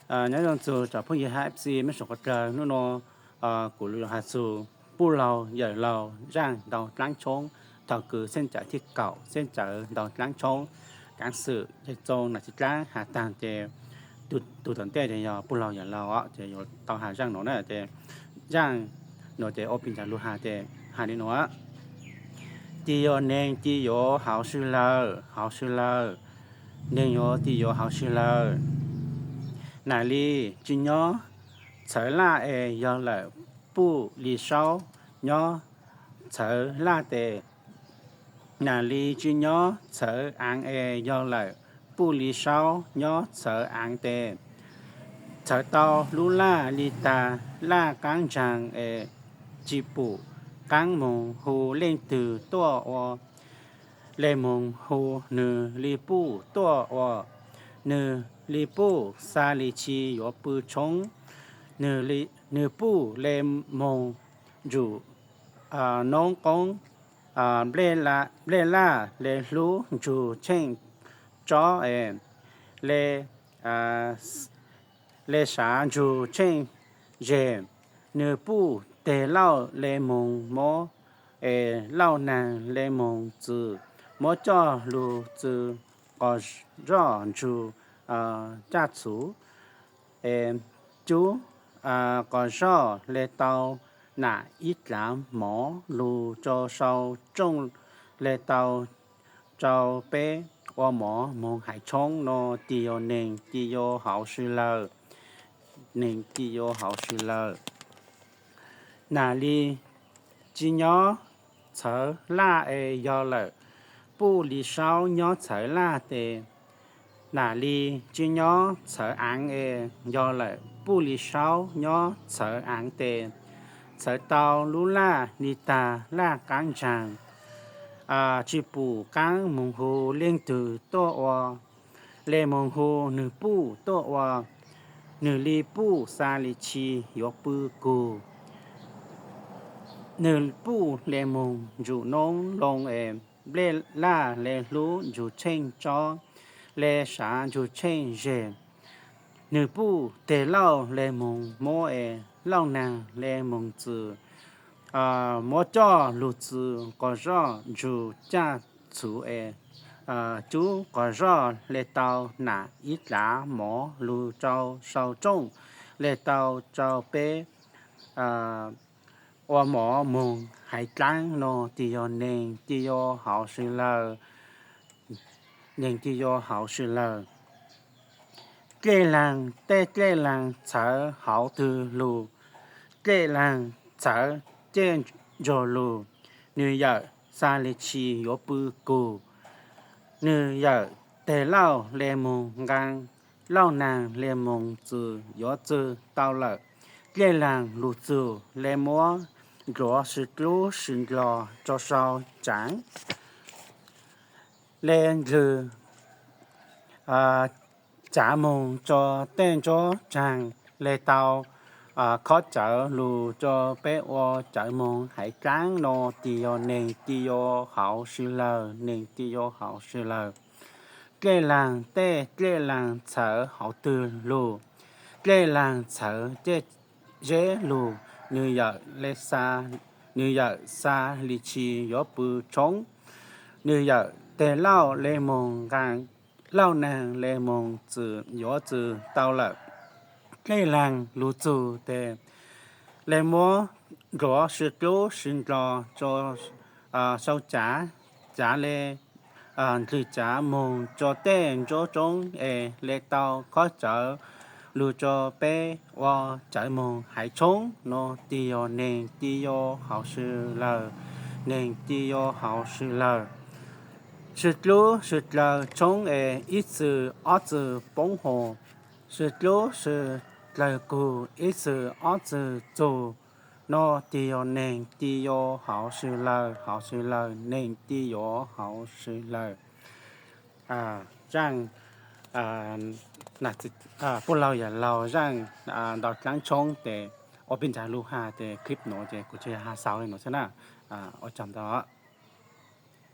Nyob zoo txug cov phooj ywg H F C mej suav qhov dlawg, hnub nua kuv lug has txug puj laug yawm laug zaaj ntau dlaab tshoob thaum kws xeeb cawv thib kaum, xeeb cawv ntau dlaab tshoob kaav xwm yawg txoo nam txiv dlaab has taag ces tug tom ntej ces yog puj laug yawm laug os, ces yuav tau has zaaj nuav na ces zaaj nuav ces ua pig ntsa lug has ces has li nuav: Tis yuav neeg tis yuav hauv sw lawm, hauv sw lawm, neeg yuav tis yuav hauv sw lawm. Nam li tsi nyob txhawv laj es yog lawm puj li saub nyob txhawv laj tes. Nam li tsi nyob txhawv aav es yog lawm puj li saub nyob txhawv aav tes. Txhawv tau lub laj li tag laj qaab ntsaag es tsi pum qaab moog hu leej twg tuaj ua. Le moog hu nwg li puj tuaj ua, nwg li puj xa li tsi yuav pw tshoob. Nwg puj le moog ntsum noob qoob, nplej laj le hlub ntsug tsheej tsob es le sav ntsug tsheej zeg. Nwg puj teg lauj le moog mob es lauj naag le moog txwm, muab coj lug txwv qos zoj ntsug caj txhuv es cub qos zoj le tau nam ib dlav mov lug rau sau tsooj le tau rau peb ua mov moog haiv tshoob no. Tis yuav neeg tis yuav hauv sw lawm, neeg tis yuav hauv sw lawm. Nam li tsi nyob txhawv laj es yog lawm puj li saub nyob txhawv laj tes. Nam li tsi nyob txhawv aav es yog lawm puj li saub nyob txhawv aav tes. Txhawv tau lub laj li tag laj qaab ntsaag, tsi pum qaab moog hu leej twg tuaj ua. Le moog hu nwg puj tuaj ua, nwg li puj xa li tsi yuav pw kug. Nwg puj le moog ntsum noob loo es nplej laj le hlub ntsug tsheej tsob, le sav ntsug tsheej zeg. Nwg puj teg lauj le moog mob es lauj naag le moog txwm, muab coj lug txwv qos zoj ntsug caj txhuv es cub qos zoj le tau nam ib dlav mov lug rau sau tsooj le tau rau peb ua mov moog haiv dlaab no. Tis yuav neeg tis yuav hauv sw lawm, neeg tis yuav hauv sw lawm. Dlej laag tej dlej laag txhawv hauv twg lug, dlej laag txhawv ceg ntsuag lug, nwg yawm xa le tsi yuav pw kug. Nwg yawm teg lauj le moog nqaa, lauj naag le moog txwm yuav txwg tau lawm. Dlej laag lug txug le muab nruav sw dlub sw ndlo rau sau tsaav, le ndlwg tsav moog rau tej nruab tsaag le tau khob cawv lug rau peb ua cawv moog haiv dlaab no. Tis yuav neeg tis yuav hauv sw lawm, neeg tis yuav hauv sw lawm. Dlej laag tej dlej laag txhawv hauv twg lug, dlej laag txhawv ceg zeb lug, nwg yawm le, nwg yawm xa le tsi yuav pw tshoob. Nwg yawm teg lauj le moog nqaa, lauj naag le moog txwm yuav txwg tau lawm. Dlej laag lug txug tes, le muab nruav sw dlub sw ndlo rau sau tsaav, tsaav le ndlwg tsav moog rau tej nruab roob es le tau khob cawv lug rau peb ua cawv moog haiv tshoob no. Tis yuav neeg tis yuav hauv sw lawm, neeg tis yuav hauv sw lawm. Sw dlub sw dlaws tshoob es ib txwm ob txwm poob hos, sw dlub sw dlaws kug ib txwm ob txwm txug no. Tis yuav neeg tis yuav hauv sw lawm, hauv sw lawm, neeg tis yuav hauv sw lawm. Zaaj puj laug yawm laug zaaj ntau dlaab tshoob tes ua pig ntsa lug has tes clip nuav ces kuv tsuas has xaus le nuav xwb na. Ua tsaug ntau.